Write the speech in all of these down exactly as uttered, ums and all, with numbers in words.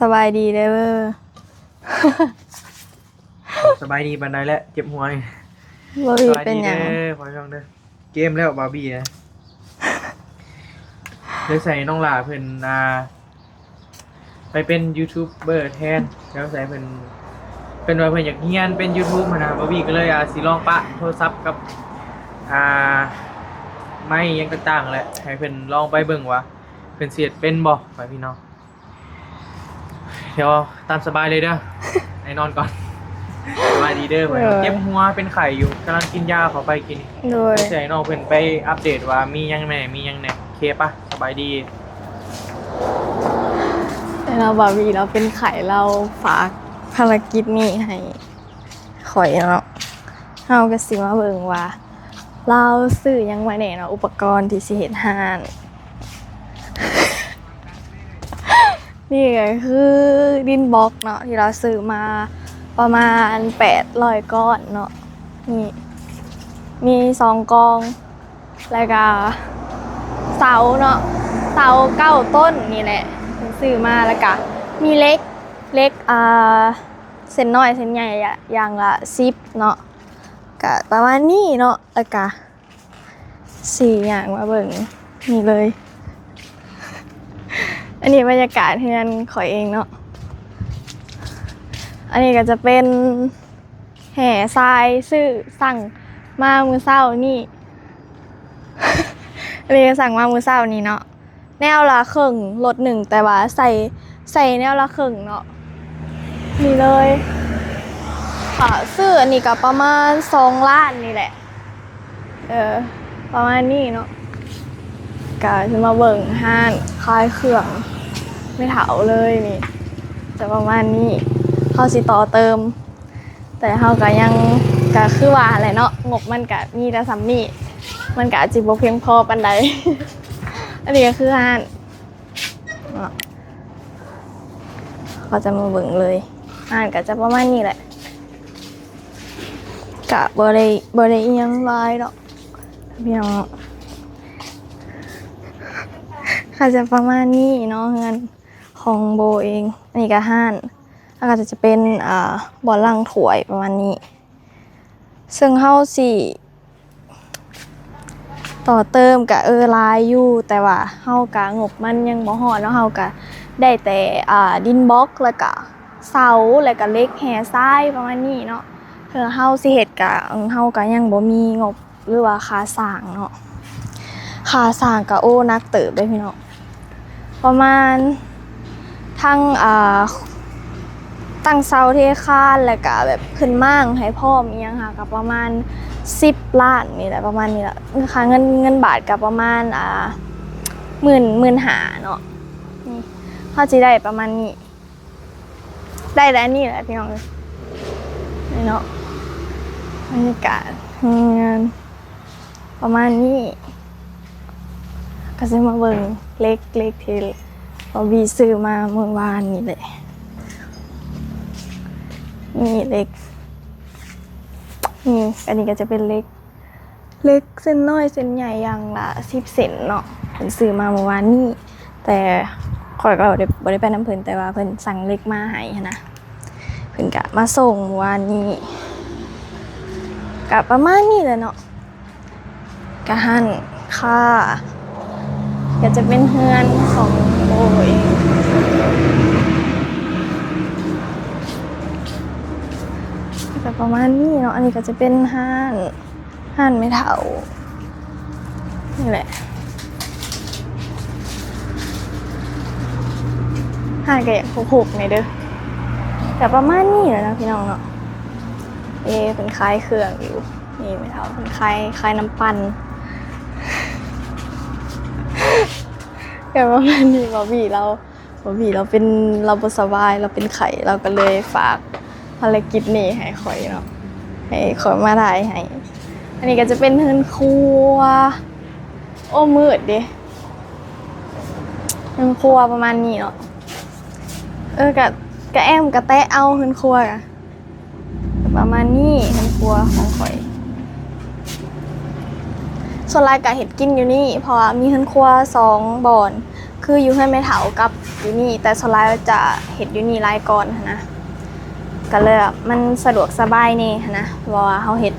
สบายดีเด้อ สบายดีปานใดและเจ็บหัวนี่ บ่ ส มี บาย เป็น ดี หยัง เด้อพ่อช่องเด้อ เกมแล้วบาร์บี้นะ เลยใส่น้องหล่าเพิ่นอ่า ไปเป็นยูทูบเบอร์แทน แล้วใส่เพิ่นเพิ่นว่าเพิ่นอยากเรียนเป็นยูทูบหั้นนะบาร์บี้ก็เลยอ่าสิลองปะโทรศัพท์กับอ่าไมค์หยังต่างๆแหละให้เพิ่นลองไปเบิ่งว่าเพิ่นสิเฮ็ดเป็นบ่ไปพี่น้อง เดี๋ยวตามสบายเลยเด้อ ไอ้นอนก่อน สบายดีเด้อ เออ เจ็บหัวเป็นไข้อยู่กำลังกินยาเข้าไปกิน โดย ใส่น้องเพิ่นไปอัปเดตว่ามีหยังแหน่มีหยังแหน่โอเคปะสบายดี แต่เราบ่มีเราเป็นไข้เราฝากภารกิจนี้ให้ข่อยเนาะ เฮาก็สิมาเบิ่งว่า เราซื้อหยังมาแหน่เนาะ อุปกรณ์ที่สิเฮ็ดร้าน นี่ก็คือดินบล็อกเนาะ ที่เราซื้อมาประมาณแปดร้อยก้อนเนาะ นี่ มีสองกอง แล้วก็เสาเนาะ เสาเก้าต้นนี่แหละ ซื้อมา แล้วก็มีเหล็ก เหล็ก อ่า เส้นน้อยเส้นใหญ่อะอย่างละสิบเนาะ ก็ประมาณนี้เนาะ แล้วก็สิย่างมาเบิ่งนี่เลย อันนี้บรรยากาศเฮือนข่อยเองเนาะ อันนี้ก็จะเป็นแห่ทราย ซื้อสั่งมามื้อเช้านี่ อันนี้ก็สั่งมามื้อเช้านี่เนาะ แนวละครึ่ง รถหนึ่ง แต่ว่าใส่ ใส่แนวละครึ่งเนาะ นี่เลย ค่ะ ซื้ออันนี้ก็ประมาณสองล้านนี่แหละ เออ ประมาณนี้เนาะ ก็จะมาเบิ่งร้านขายเครื่องแม่เฒ่าเลยนี่ จะประมาณนี้ เฮาสิต่อเติม แต่เฮาก็ยัง ก็คือว่าแหละเนาะ งบมันก็มีแต่ส่ำนี้ มันก็อาจสิบ่เพียงพอปานใด อันนี้ก็คือร้านเนาะ ก็จะมาเบิ่งเลย ร้านก็จะประมาณนี้แหละ ก็บ่ได้ บ่ได้อิหยังหลายดอก พี่น้อง ก็จะประมาณนี้เนาะ เฮือนของโบเอง อันนี้ก็ร้าน แล้วก็จะเป็น อ่า บ่อนล้างถ้วยประมาณนี้ ซึ่งเฮาสิต่อเติมก็ เออ หลายอยู่ แต่ว่าเฮาก็งบมันยังบ่ฮอดเนาะ เฮาก็ได้แต่ อ่า ดินบล็อก แล้วก็เสา แล้วก็เหล็กแห่ทรายประมาณนี้เนาะ เออ เฮาสิเฮ็ดก็ เออ เฮาก็ยังบ่มีงบ หรือว่าค่าสร้างเนาะ ค่าสร้างก็ โอ้ หนักเติบเลยพี่น้อง ประมาณทั้ง อ่า ตั้งเสาเทคาน แล้วก็แบบขึ้นม่างให้พร้อมอิหยังค่ะ ก็ประมาณสิบล้านนี่แหละ ประมาณนี้แหละ ค่าเงิน เงินบาทก็ประมาณ อ่า หมื่น หมื่นห้าเนาะ นี่ เฮาสิได้ประมาณนี้ ได้แต่อันนี้แหละพี่น้องเอ้ย นี่เนาะ บรรยากาศเฮือนประมาณนี้ ก็สิมาเบิ่งเหล็ก เหล็กที่บอบบี้ซื้อมาเมื่อวานนี่แหละ นี่เหล็ก นี่ อันนี้ก็จะเป็นเหล็ก เหล็กเส้นน้อยเส้นใหญ่อย่างละสิบเส้นเนาะ เพิ่นซื้อมาเมื่อวานนี้ แต่ข่อยก็บ่ได้ บ่ได้ไปนำเพิ่น แต่ว่าเพิ่นสั่งเหล็กมาให้หั้นนะ เพิ่นก็มาส่งเมื่อวานนี้ ก็ประมาณนี้แหละเนาะ ก็หั้นค่ะ ก็จะเป็นเฮือนของโบเอง ก็ประมาณนี้เนาะ อันนี้ก็จะเป็นร้าน ร้านแม่เฒ่า นี่แหละ ร้านก็อยากคุกๆ หน่อยเด้อ ก็ประมาณนี้แหละเนาะพี่น้องเนาะ เอ เพิ่นขายเครื่องอยู่ นี่แม่เฒ่าเพิ่นขาย ขายน้ำปั่น ก็ประมาณนี้ บอบบี้เรา บอบบี้เราเป็น เราบ่สบาย เราเป็นไข้ เราก็เลยฝากภารกิจนี้ให้ข่อยเนาะ ให้ข่อยมาถ่ายให้ อันนี้ก็จะเป็นเฮือนครัว โอ้ มืดเด้ เฮือนครัวประมาณนี้เนาะ เออ กะ กะแอมกะแตะเอาเฮือนครัวกะ ประมาณนี้ เฮือนครัวของข่อย ส่วนหลายกะเฮ็ดกินอยู่นี่ เพราะว่ามีเฮือนครัวสองบ่อน คืออยู่เฮือนแม่เฒ่ากับอยู่นี่ แต่ส่วนหลายจะเฮ็ดอยู่นี่หลายก่อนหั้นนะ ก็เลยแบบมันสะดวกสบายแหน่หั้นนะ เพราะว่าเฮาเฮ็ด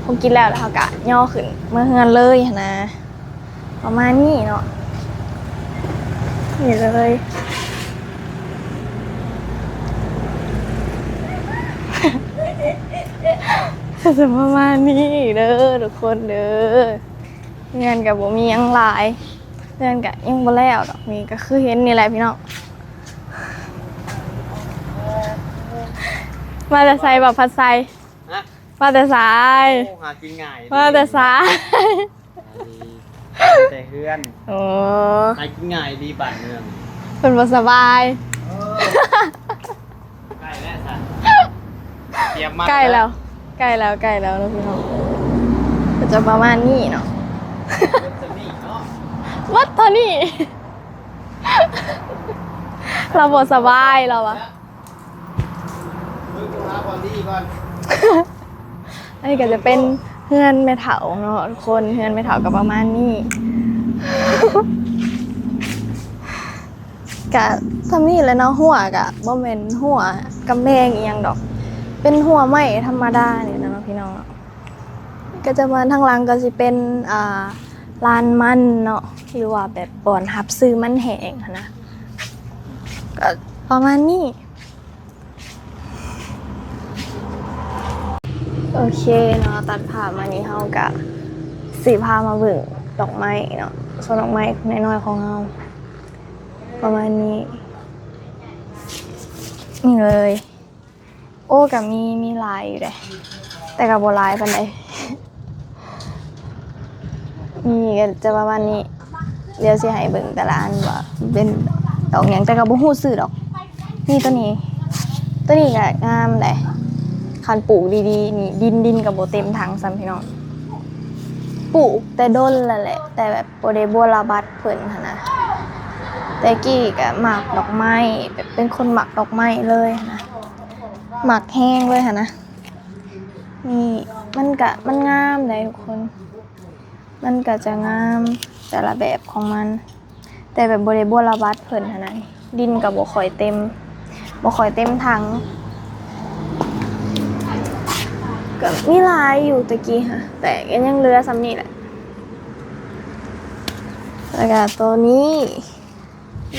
ของกินแล้ว แล้วเฮากะย่อขึ้นเมือเฮือนเลยหั้นนะ ประมาณนี้เนาะ นี่เลย จะประมาณนี้เด้อทุกคนเด้อ เฮือนกะบ่มีหยังหลาย เฮือนกะยังบ่แล้วดอก นี่ก็คือเห็นนี่แหละพี่น้อง มาแต่ไสบ่ พัดไส ฮะ มาแต่ไส โอ้ หากินง่าย มาแต่ไส แต่เฮือน โอ้ หากินง่ายดีบ้านเมือง เพิ่นบ่สบาย เออ ใกล้แล้วสัน เตรียมมา ใกล้แล้ว ใกล้แล้ว ใกล้แล้วนะพี่น้อง ก็จะประมาณนี้เนาะ จะมีเนาะ วัดเท่านี้ เราบ่สบายเราอะ เบิ่งหาบอลลี่ก่อน อันนี้ก็จะเป็นเฮือนแม่เฒ่าเนาะทุกคน เฮือนแม่เฒ่าก็ประมาณนี้ กะส่ำนี้แหละเนาะ ฮั้วกะบ่แม่นฮั้วกำแพงอิหยังดอก เป็นฮั้วไม้ธรรมดานี่แหละเนาะพี่น้องเนาะ ก็จะมาทางหลังก็สิเป็น อ่า ลานมันเนาะ หรือว่าแบบบ่อนรับซื้อมันแห้งหั้นนะ ก็ประมาณนี้ โอเคเนาะ ตัดภาพมานี่ เฮากะสิพามาเบิ่งดอกไม้เนาะ สวนดอกไม้น้อยๆของเฮา ประมาณนี้ นี่เลย โอ้ กะมี มีหลายอยู่เด้ แต่กะบ่หลายปานใด นี่ก็จะประมาณนี้ เดี๋ยวสิให้เบิ่งแต่ละอันว่าเป็นดอกหยัง แต่กะบ่ฮู้ชื่อดอก นี่ตัวนี้ ตัวนี้กะงามเด้ คันปลูกดีๆ นี่ดิน ดินกะบ่เต็มถังซ้ำพี่น้อง ปลูกแต่ดนแล้วแหละ แต่แบบบ่ได้บัวระบัดเพิ่นหั้นนะ แต่กี้กะมักดอกไม้ แบบเป็นคนมักดอกไม้เลยหั้นนะ มักแฮงเลยหั้นนะ นี่ มันกะ มันงามเด้ทุกคน มันกะจะงามแต่ละแบบของมัน แต่แบบบ่ได้บัวระบัดเพิ่นหั้นนะ ดินกะบ่ค่อยเต็ม บ่ค่อยเต็มถัง กะมีหลายอยู่แต่กี้หั้น แต่ก็ยังเหลือส่ำนี้แหละ แล้วกะตัวนี้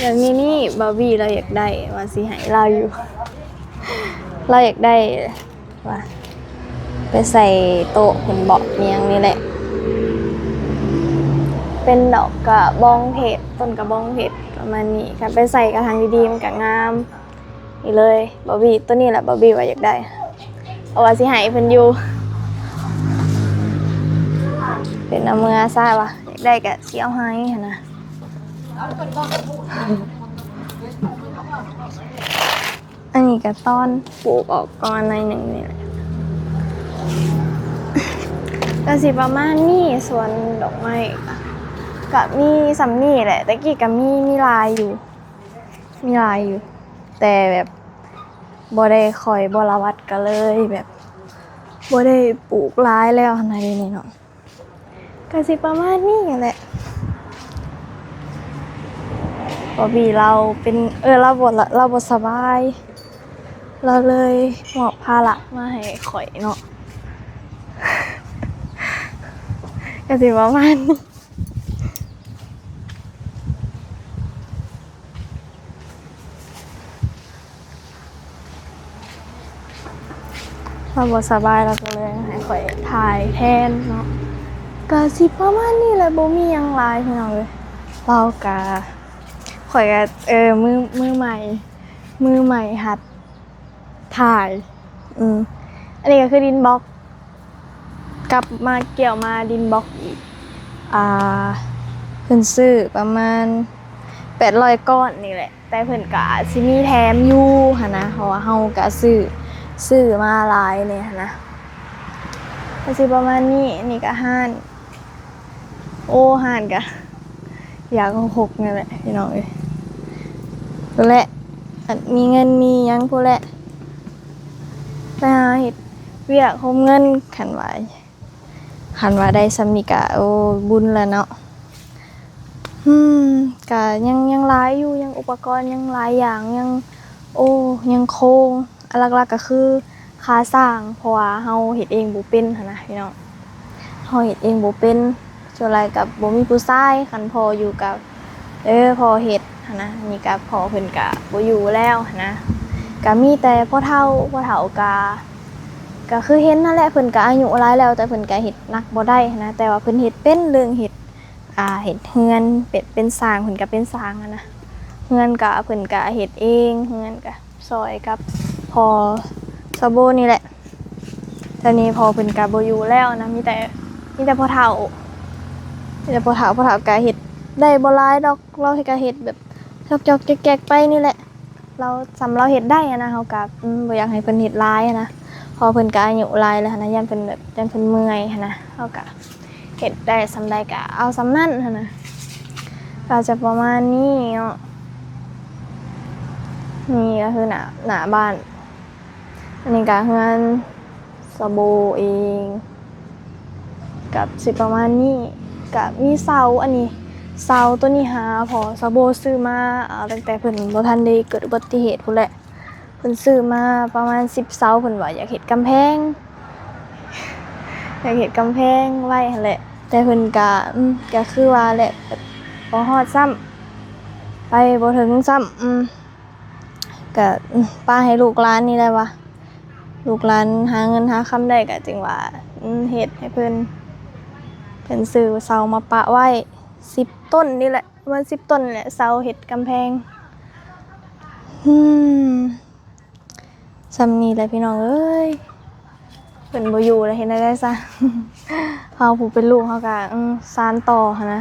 อย่างนี้นี่ บาร์บี้ลาวอยากได้ ว่าสิให้ลาวอยู่ ลาวอยากได้ ว่า ไปใส่โต๊ะเพิ่นเบาะอิหยังนี่แหละ เป็นดอกกระบองเพชร ต้นกระบองเพชรประมาณนี้ คันไปใส่กระถางดีๆ มันกะงาม นี่เลย บาร์บี้ ตัวนี้แหละ บาร์บี้ว่าอยากได้ เอาว่าสิให้เพิ่นอยู่ เป็นเอาเมือซะว่า อยากได้กะสิเอาให้หั้นนะ อันนี้กะตอนปลูกออกก่อนหน่อยหนึ่งนี่แหละ กะสิประมาณนี้ สวนดอกไม้กะ กะมีส่ำนี้แหละ แต่กี้กะมี มีหลายอยู่ มีหลายอยู่ แต่แบบบ่ได้ค่อยบัวระบัดกะเลยแบบ บ่ได้ปลูกหลายแล้วหั้นนะ เดี๋ยวนี้เนาะ กะสิประมาณนี้แหละ บาร์บี้ลาวเป็น เออ ลาวบ่ ลาวบ่สบาย ลาวเลยมอบภาระมาให้ข้อยเนาะ กะสิประมาณนี้ ลาวบ่สบาย ลาวก็เลยให้ข้อยถ่ายแทนเนาะ กะสิประมาณนี้แหละ บ่มีหยังหลายพี่น้องเอ้ย ลาวกะ ข้อยกะ เออ มือ มือใหม่ มือใหม่หัดถ่าย อืม อันนี้กะคือดินบล็อก กลับมาเกี่ยวมาดินบล็อกอีก อ่า เพิ่นซื้อประมาณแปดร้อยก้อนนี่แหละ แต่เพิ่นกะสิมีแถมอยู่หั้นนะ เพราะว่าเฮากะซื้อ ซื้อมาหลายแหน่หั้นนะ กะสิประมาณนี้ อันนี้กะฮ้าน โอ้ ฮ้านกะ อยากหกๆ นั่นแหละพี่น้องเอ้ย พู้นแหละ คันมีเงินมีหยังพู้นแหละ ไปหาเฮ็ดเวียกโฮมเงิน คันว่า คันว่าได้ส่ำนี้กะ โอ้ บุญแล้วเนาะ อืม ก็ยัง ยังหลายอยู่ ยังอุปกรณ์ยังหลายอย่าง ยัง โอ้ ยังโครง หลักๆ ก็คือค่าสร้าง เพราะว่าเฮาเฮ็ดเองบ่เป็นหั้นนะพี่น้อง เฮาเฮ็ดเองบ่เป็น ส่วนหลายก็บ่มีผู้ชาย คันพ่ออยู่ก็ เออ พ่อเฮ็ดหั้นนะ นี่ก็พ่อเพิ่นก็บ่อยู่แล้วหั้นนะ ก็มีแต่พ่อเฒ่า พ่อเฒ่าก็ ก็คือเห็นนั่นแหละ เพิ่นก็อายุหลายแล้ว แต่เพิ่นก็เฮ็ดหนักบ่ได้หั้นนะ แต่ว่าเพิ่นเฮ็ดเป็นเรื่องเฮ็ด อ่า เฮ็ดเฮือน เป็น เป็นช่าง เพิ่นก็เป็นช่างหั้นนะ เฮือนก็เพิ่นก็เฮ็ดเอง เฮือนก็ซ่อยกับพ่อซาโบนี่แหละ ตอนนี้พ่อเพิ่นก็บ่อยู่แล้วนะ มีแต่ มีแต่พ่อเฒ่า มีแต่พ่อเฒ่า พ่อเฒ่าก็เฮ็ดได้บ่หลายดอก ลาวก็เฮ็ดแบบจอกๆแก๊กๆไปนี่แหละ ลาวส่ำลาวเฮ็ดได้หั้นนะ เฮาก็ อืม บ่อยากให้เพิ่นเฮ็ดหลายหั้นนะ เพราะเพิ่นก็อายุหลายแล้วหั้นนะ ย่านเพิ่นแบบ ย่านเพิ่นเมื่อยหั้นนะ เฮาก็เฮ็ดได้ส่ำใดก็เอาส่ำนั้นหั้นนะ ก็จะประมาณนี้เนาะ นี่ก็คือหน้า หน้าบ้าน อันนี้ก็เฮือนซาโบเอง ก็สิประมาณนี้ ก็มีเสา อันนี้เสาตัวนี้หาพ่อซาโบซื้อมา อ่า ตั้งแต่เพิ่นบ่ทันได้เกิดอุบัติเหตุพู้นแหละ เพิ่นซื้อมาประมาณสิบเสา เพิ่นว่าอยากเฮ็ดกำแพง อยากเฮ็ดกำแพงไว้หั้นแหละ แต่เพิ่นก็ อืม ก็คือว่าแหละ แบบบ่ฮอดซ้ำ ไปบ่ถึงซ้ำ อืม ก็ อืม ปะให้ลูกหลานนี่แหละวะ ลูกหลานหาเงินหาคำได้ก็จึงว่า อืม เฮ็ดให้เพิ่น เพิ่นซื้อเสามาปะไว้สิบต้นนี่แหละ ประมาณสิบต้นนี่แหละ เสาเฮ็ดกำแพง อืม ส่ำนี้แหละพี่น้องเอ้ย เพิ่นบ่อยู่แล้วเฮ็ดแนวใดซะ เฮาผู้เป็นลูกเฮาก็ อืม สานต่อหั้นนะ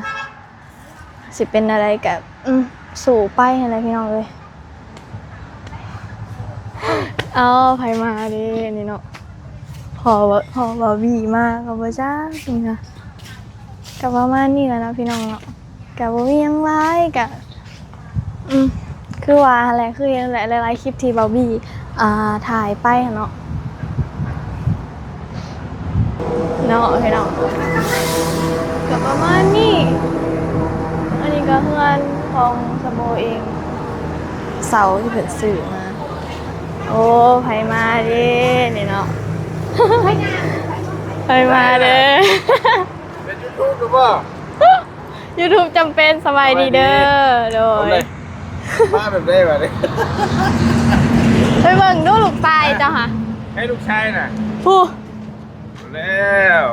สิเป็นแนวใดก็ อืม สู้ไปหั้นแหละพี่น้องเอ้ย เอา ไผมาเด้นี่เนาะ พ่อบ่ พ่อบาร์บี้มาก็บ่จักนี่นะ ก็ประมาณนี้แหละเนาะพี่น้องเนาะ ก็บ่มีหยังหลาย ก็ อืม คือว่าหั้นแหละ คือเห็นแหละ หลายๆคลิปที่บาร์บี้ อ่า ถ่ายไปหั้นเนาะ เนาะพี่น้อง ก็ประมาณนี้ อันนี้ก็เฮือนของซาโบเอง เสาที่เพิ่นซื้อมา โอ้ ไผมาเด้นี่เนาะ ไผมาเด้ เป็นยูทูบหรือเปล่า YouTube จำเป็น สบายดีเด้อ โดย เอาเลย มาแบบได้บ่เนี่ย ไปเบิ่งดูลูกชายเจ้าค่ะ ให้ลูกชายน่ะ ผู้ แล้ว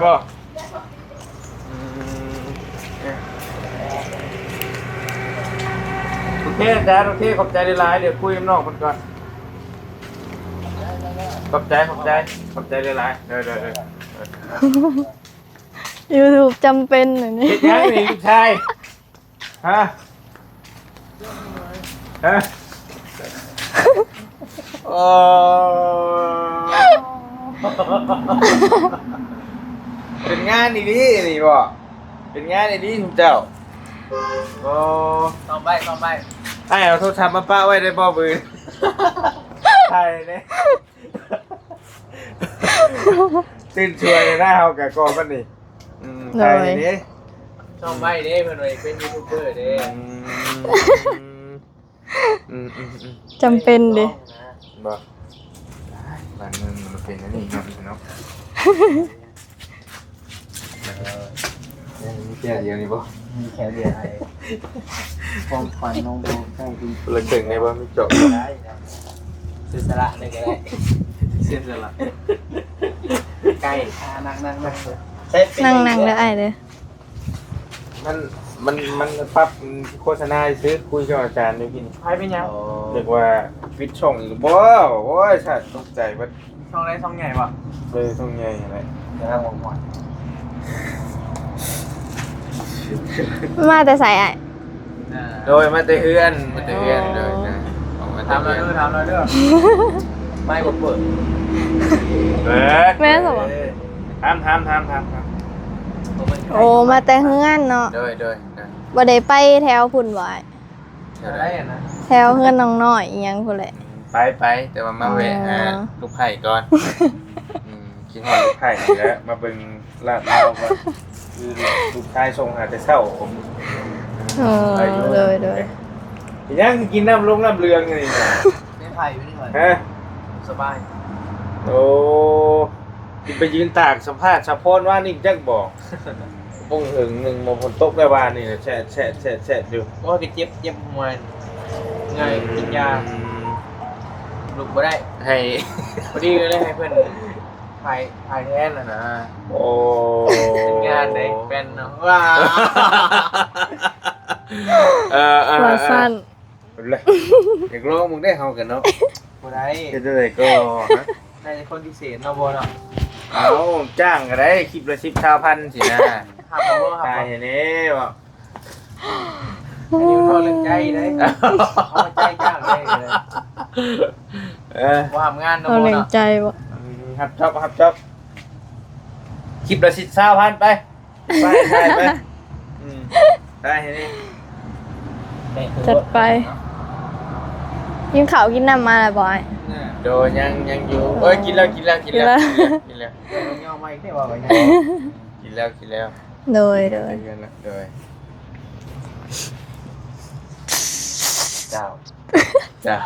บ่ อืม โอเค อาจารย์ โอเค ขอบใจหลายๆ เดี๋ยวคุยกับน้องเพิ่นก่อน ขอบใจ ขอบใจ ขอบใจหลายๆ เด้อ เด้อ เด้อ YouTube จำเป็นอันนี้ เฮ็ดหยังนี่ลูกชาย ฮะ ฮะ โอ้ เป็นงานอีหลีนี่บ่ เป็นงานอีหลีซุมเจ้า โอ้ ซ่อมไว้ ซ่อมไว้ อ้ายเอาโทรศัพท์มาปะไว้ได้บ่ มื้อถ่ายเด้ ตื่นช่วยนะ เฮากะก่อมันนี่ อืม โดย ถ่ายเด้ ซ่อมไว้เด้ เพิ่นว่าเป็นยูทูบเบอร์เด้ อืม อืม อืม อืม จำเป็นเด้ บ่ บ้านเมืองมันเป็นอันนี้เนาะ เออ มีแค่เดียวนี่บ่ มีแค่เดียวไอ้ ความฝันน้องโบใกล้ดี คนละครึ่งได้บ่ มีจบ ได้นะ เสียสละเลยก็ได้ เสียสละ ใกล้ อ่า นั่ง นั่ง นั่ง นั่ง นั่งเด้ออ้ายเด้อ มัน มัน มันปรับ มันโฆษณาซื้อ คุยกับอาจารย์อยู่กิน ใครเป็นหยัง อ๋อ นึกว่าปิดช่องอีกบ่ โอ้ย สัตว์ ตกใจเบิด ช่องเล็กช่องใหญ่ปะ เออ ช่องใหญ่อะไร เดี๋ยวนะผมก่อน มาแต่ไสอ้าย อ่า โดยมาแต่เฮือน มาแต่เฮือน อ๋อ โดยนะ ออกมาแต่ ถามเรา เฮือน เด้อ ถามเราเด้อ ไม่กดเปิด เปิด แม่นเหรอวะ เออ ถาม ถาม ถาม ถาม ถาม โอ้ มาแต่เฮือนเนาะ โดย โดย โดย บ่ได้ไปแถวพุ้นบ่อ้าย แถวใด แถวเฮือนน้องน้อยอีหยังพุ้นแหละ ไป ไป แต่ว่ามาแวะ อ๋อ หาลูกไผ่ก่อน อืม คิดฮอดลูกไผ่อยู่แล้ว มาเบิ่ง ลาดลาวก็คือลูกชายส่งหาแต่เช้า เออ อายุ โดย โดย ยังกินน้ำลงน้ำเลืองนี่นะ ไม่ไผ่ ไม่ไผ่ ฮะ สบาย โอ้ ไปยืนตากสัมภาษณ์สะพอนว่านี่จักบอก ปงเหิงหนึ่งมาฝนตกได้ว่านี่แฉะแฉะแฉะแฉะอยู่ ว่าก็เจ็บ เจ็บหัว ไง กินยา อืม ลุกบ่ได้ ให้ พอดีก็เลยให้เพิ่น ถ่าย ถ่ายแทนน่ะนะ โอ้ เป็นงานเด้ เป็นเนาะ ว้า เออ เออ ว่าสั้น เออ เลย อยากลองมึงได้เฮากันเนาะ บ่ได้ เฮ็ดจั่งใดก็ ฮะ ได้แต่คนพิเศษเนาะ บ่เนาะ เอา จ้างก็ได้ คลิปละสิบ ซาวพันสินะ ครับผม ครับผม ถ่ายให้แน่บ่ อันนี้มันเอาเรื่องใจเด้ เอาใจจ้างเลย เออ บ่ทำงานเนาะ เอาเรื่องใจบ่ อืม รับจ็อบ รับจ็อบ คลิปละสิบ ซาวพันไป ไป ถ่ายไป อืม ถ่ายให้นี่ จัดไป กินข้าวกินน้ำมาแล้วบ่อ้าย โดย ยัง ยังอยู่ เอ้ย กินแล้ว กินแล้ว กินแล้ว กินแล้ว กินแล้ว กินแล้ว กินแล้ว กินแล้ว โดย โดย เดือนละ โดย เจ้า เจ้า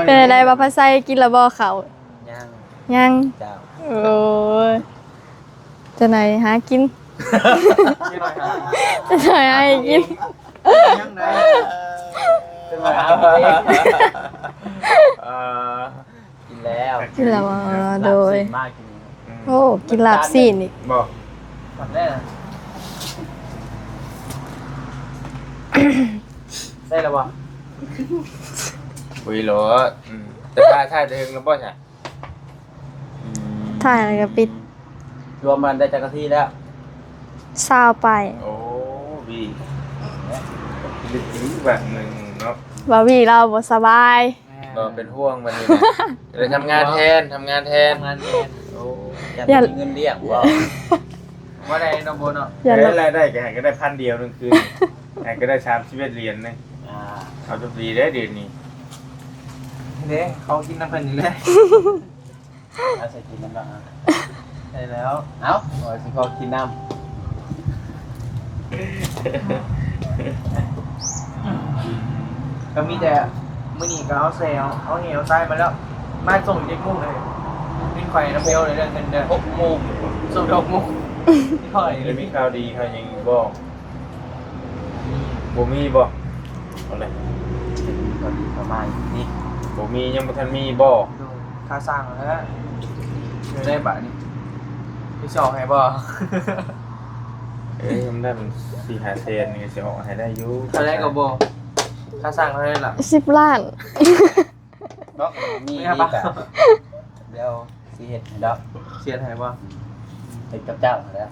เป็นอะไรบ่ พระไซกินแล้วบ่ข้าว ยัง ยัง เจ้า โอ้ย จะไหนหากิน จะไหนหากิน ยังไง จะไหนหากินเอง เอ่อ กินแล้ว กินแล้ว เออ โดย ลาบซีนมากกิน อืม โอ้ กินลาบซีนอีก บอก ทำได้นะ ได้แล้ววะ คุยโลด อืม แต่ถ้า ถ้าจะเฮงแล้วบ่ใช่ อืม ถ่ายอะไรกับปิด รวมมันได้จักนาทีแล้ว ซาวไป โอ้ บี ลึกๆ แบบหนึ่งเนาะ บ่าวบีเราบ่สบาย ก็เป็นห่วงมันนี่นะ เลยทำงานแทน ทำงานแทน ทำงานแทน โอ้ อยาก อยาก มีเงินเลี้ยงบ่ ว่าได้เนาะโบเนาะ อยาก เอ้ย รายได้ก็ให้ก็ได้พันเดียวหนึ่งคืน ให้ก็ได้สามสิบเอ็ดเหรียญนะ อ่า เอาจนดีได้เดือนนี้ เด้ เขากินน้ำเพิ่นอยู่แล้ว เอาใส่กินน้ำบ้างอ่ะ ใช่แล้ว เอ้า โอ้ย สิขอกินน้ำ ก็มีแต่มื้อนี้ก็เอาใส่เอา เอาเหนียวทรายมาแล้ว มาส่งเจ็ดโมงเลย นี่ข่อยน้ำเบลเลยเรื่องเงินเดือน หกโมง ส่งหกโมง นี่ข่อย จะมีข่าวดีข่าวหยังบอก บ่มีบ่ เอาเลย ข่าวดีประมาณนี้ บ่มี ยังบ่ทันมีบ่ ค่าสร้างแล้ว อยู่ได้บาทนี่ ไปสอบให้บ่ เอ้ย มันได้เป็นสี่ห้าแสนนี่ก็สิออกให้ได้อยู่ เท่าไรก็บ่ ค่าสร้างเท่าไรล่ะ สิบล้าน เนาะ มี ไม่เอาปะ มีแต่ เดี๋ยวสิเฮ็ดให้ดอก เสียให้บ่ เฮ็ดกับเจ้าแล้ว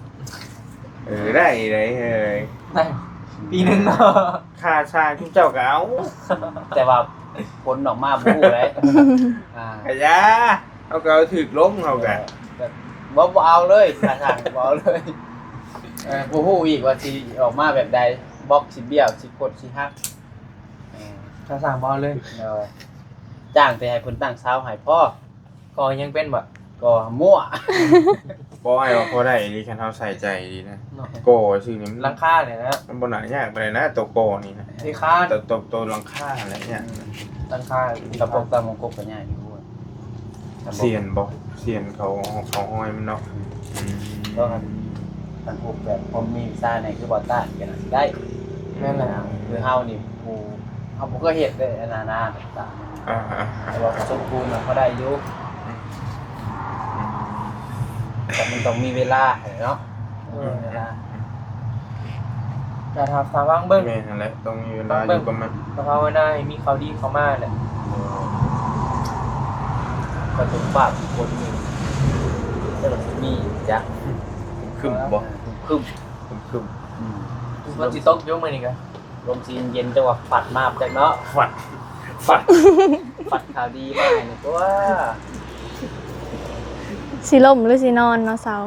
เออ ได้ ได้ เฮ้ย ได้ ปีหนึ่งเนาะ ค่าสร้างทุกเจ้าก็เอา แต่ว่าผลออกมาบ่ฮู้เลย อ่า กะยา เอาก็เอาถืกลงเอากะ แบบ บ่ บ่เอาเลย ค่าสร้างบ่เอาเลย เออ บ่ฮู้อีกว่าสิออกมาแบบใด บล็อกสิเบี้ยว สิคดสิหัก เออ ค่าสร้างบ่เอาเลย เออ จ้างแต่ให้เพิ่นตั้งเสาให้พอ ก่อยังเป็นบ่ ก่อมั่ว บ่ให้ว่าพอได้ดี คันเฮาใส่ใจดีนะ เนาะ ก่อซื่อนี่มัน หลังคาเนี่ยนะ มันบ่น่ายากปานใดนะ ตัวก่อนี่นะ ที่คา ตัว ตัว ตัวหลังคาอะไรเนี่ย หลังคา ตะปกตะมงกบก็ยากอยู่ เสียนบ่ เสียนเขา เขาห้อยมันเนาะ อืม ต้องการ คันพวกแบบผมมีวิชาในคือบ่ต้านกันได้ แม่นแหละ คือเฮานี่ผู้ เฮาบ่เคยเฮ็ดเด้ อันนั้นนะ ต่างๆ อ่าๆ แต่ว่าสมบูรณ์น่ะพอได้อยู่ อืม แต่มันต้องมีเวลาให้เนาะ เออ มีเวลา จะถาม ถามวางเบิ่ง แม่นหั่นแหละ ต้องมีเวลาอยู่กับมัน ก็ภาวนาให้มีข่าวดีเข้ามาแหละ ก็ถึงปากคนหนึ่ง แต่ก็สิมีจัก ครึ้มบ่ ครึ้ม ครึ้ม อืม มันสิตกอยู่มื้อนี้กะ ลมสิเย็นจังหวะ ฟัดมาจักเนาะ ฟัด ฟัด ฟัดข่าวดีมาให้นี่ตัว สิล่มหรือสินอนเนาะเสา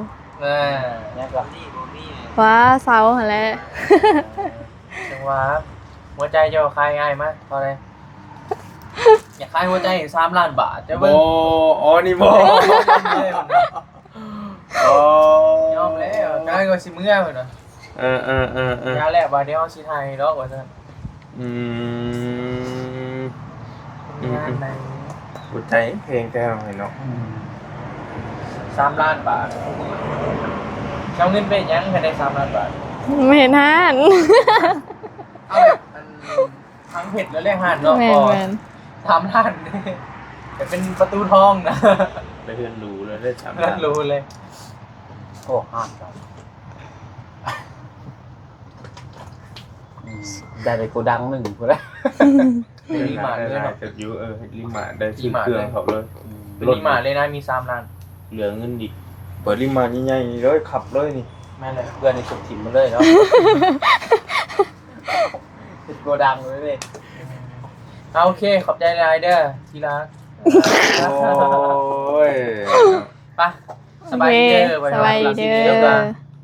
เออ ยังก็ ว่าเสาหั่นแหละ จังหวะ หัวใจเจ้าขายง่ายมาก เท่าไหร่ อยากขายหัวใจสามล้านบาท เจ้าเบิ่ง บ่ อ๋อ นี่บ่ เออ โอ้ ยอมแล้วกำลังว่าสิเมือเพิ่นว่า เออเออเออเออ ยาแล้วบาดนี้เฮาสิถ่ายดอกว่าซั่น อืม งานไหน หัวใจเพลงแก้วเลยเนาะ สามล้านบาทเจ้าเงินเป็นหยังแค่ได้สามล้านบาท ไม่เห็นห้าน เอาแบบมันทั้งเผ็ดแล้วเรียกหันเนาะ แม่น ก่อน แม่น สามล้านแต่เป็นประตูทองนะ ไปเฮือนหรูเลยได้สาม เลิศรู้เลย โอ้ห้ามครับอืมได้ไปโกดังหนึ่งคนละ ในรีมาร์ทเลยเนาะ เกิดอยู่เออรีมาร์ทได้ซื้อเครื่องเขาเลย เป็นรีมาร์ทเลยนะมีสามล้าน เหลือเงินอีกเปิดรีมาร์ทใหญ่ๆเลยขับเลยนี่ แม่นเลย เพื่อนในสุดถิ่นมาเลยเนาะ เป็นโกดังเลยเว้ย เอาโอเคขอบใจหลายเด้อที่รัก โอ้ย ไปสบายดีเด้อ โอเคสบายดีเด้อ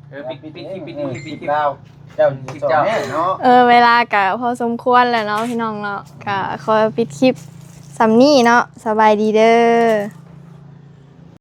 เออปิดปิดปิดปิดปิดปิด เล่าเจ้าอยู่ที่เจ้าแม่เนาะ เออเวลากะพอสมควรแล้วเนาะพี่น้องเนาะกะขอปิดคลิปสำนี้เนาะสบายดีเด้อ